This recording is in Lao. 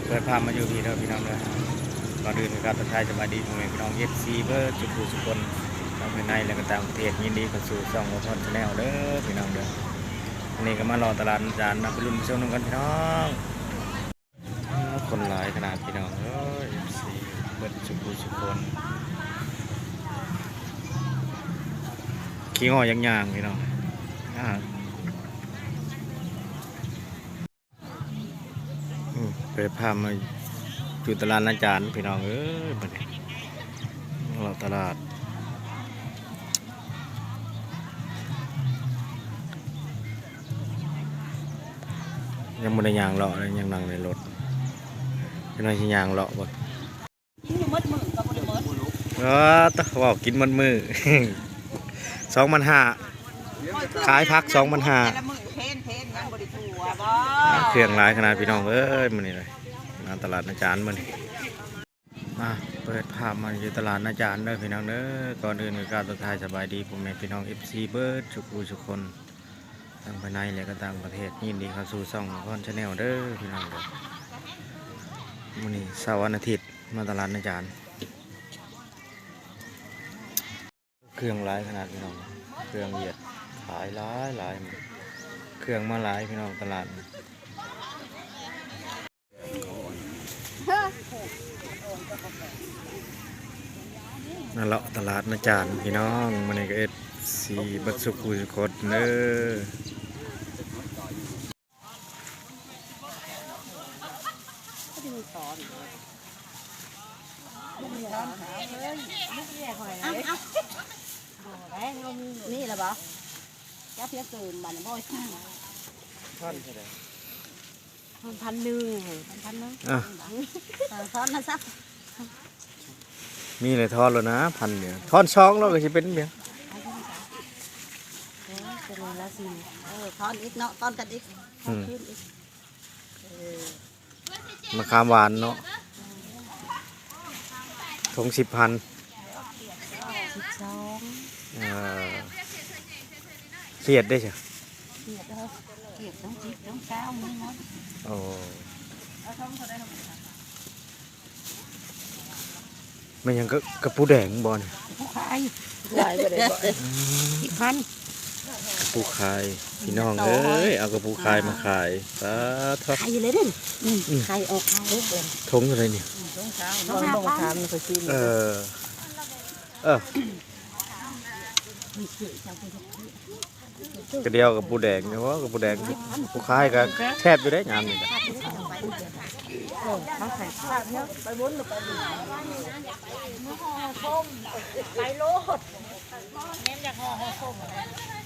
ເປີດພາບມາຢູ່ພີ້ເດີພີ່ນ້ອງເດີ. ກ່ອນອື່ນກໍກາບທັກທາຍສະບາຍດີພໍ່ແມ່ພີ່ນ້ອງ ເອັຟຊີ ເບິດສູ່ຜູ້ສູ່ຄົນ ທັງພາຍໃນ ແລະ ກໍຕ່າງປະເທດ. ຍິນດີເຂົ້າສູ່ຊ່ອງ Water Channel ເດີພີ່ນ້ອງເດີ. ມື້ນີ້ກໍມາເລາະຕະຫຼາດນາຈານນະ ໄປລຸ້ນໄປຊົມນຳກັນພີ່ນ້ອງ. ຄົນຫຼາຍຂະໜາດພີ່ນ້ອງເອີຍ ເອັຟຊີ ເບິດສູ່ຜູ້ສູ່ຄົນ. ຂີ້ງໍ້ຍ່າງໆ ພີ່ນ້ອງ. ອາ ອືມ ໄປພາມາຢູ່ຕະຫຼາດນາຈານພີ່ນ້ອງເອີຍ. ບັດນີ້ເລາະຕະຫຼາດ ຍັງບໍ່ໄດ້ຍ່າງເລາະເລີຍ ຍັງນັ່ງໃນລົດ. ຈັກໜ່ອຍຊິຍ່າງເລາະເບິ່ງ. ກິນຢູ່ໝົດມື້ກໍບໍ່ໄດ້ໝົດ. ເອີ ຕະ ເວົ້າກິນໝົດມື້ ສອງພັນຫ້າ ຂາຍຜັກສອງພັນຫ້າ. ແຕ່ລະມື້ເພນໆ ຍັງບໍ່ໄດ້ທົ່ວບໍ? ເຄື່ອງຫຼາຍຂະໜາດພີ່ນ້ອງເອີຍ ມື້ນີ້ນະ ມາຕະຫຼາດນາຈານມື້ນີ້. ມາເປີດພາບມາຢູ່ຕະຫຼາດນາຈານເດີພີ່ນ້ອງເດີ. ກ່ອນອື່ນກໍກາບທັກທາຍສະບາຍດີພໍ່ແມ່ພີ່ນ້ອງ ເອັຟຊີ ເບິດສູ່ຜູ້ສູ່ຄົນ ທັງພາຍໃນ ແລະ ກໍຕ່າງປະເທດ. ຍິນດີເຂົ້າສູ່ຊ່ອງ Water Channel ເດີພີ່ນ້ອງເດີ. ມື້ນີ້ເສົາວັນອາທິດ ມາຕະຫຼາດນາຈານ ເຄື່ອງຫຼາຍຂະໜາດພີ່ນ້ອງ ເຄື່ອງວຽດຂາຍຫຼາຍໆ ເຄື່ອງມາຫຼາຍພີ່ນ້ອງຕະຫຼາດ. ມາເລາະຕະຫຼາດນາຈານພີ່ນ້ອງ ມື້ນີ້ກໍ ເອັຟຊີ ເບິດສູ່ຜູ້ສູ່ຄົນເດີ. ນີ້ລະບໍ? ຈັບເທື່ອຕື່ມບາດນີ້ບໍ່? ພັນເທົ່າໃດ? ພັນໜຶ່ງ ພັນໜຶ່ງ. ເອີ ທອນນະຊະ ມີແຫຼະ ທອນແລ້ວນະ ພັນດຽວ ທອນສອງແລ້ວກໍຊິເປັນຫຍັງ? ເອີ ເປັນລະສິ ເອີ ທອນອີກເນາະ ທອນກັນອີກ ອືມ ຄືນອີກ. ເອີ ມະຂາມຫວານເນາະ ຖົງສິບພັນ. ສິບສອງ. ເອີ ຂຽດເດ້ຊະ? ຂຽດເດີ ຂຽດຖົງສິບ ຖົງຊາວມີໝົດ. ໂອ້ ເອົາຖົງເທົ່າໃດ? ແມ່ນຫຍັງ ກະ ກະປູແດງບໍ່ນີ້? ກະປູຂາຍ ຫຼາຍບໍ່ໄດ້ບໍ່? ອືມ ສິບພັນ ກະປູຂາຍ ພີ່ນ້ອງເອີຍ ເອົາກະປູຂາຍມາຂາຍ. ປາດໂທ້ ຂາຍຢູ່ເລີຍເດ້. ອືມ ອືມ ຂາຍອອກ ຂາຍອອກເລີຍ. ຖົງເທົ່າໃດນີ້? ຖົງສາມ ເອີ ເອີ ເອີ. ກະດຽວກະປູແດງ ໂອ້ ກະປູແດງ ກະປູຂາຍກະແຊບຢູ່ເດ້ຍາມນີ້ກະ. ໄປໂລດ ແມ່ນຢາກຫໍ່ຫໍ່ສົ້ມ.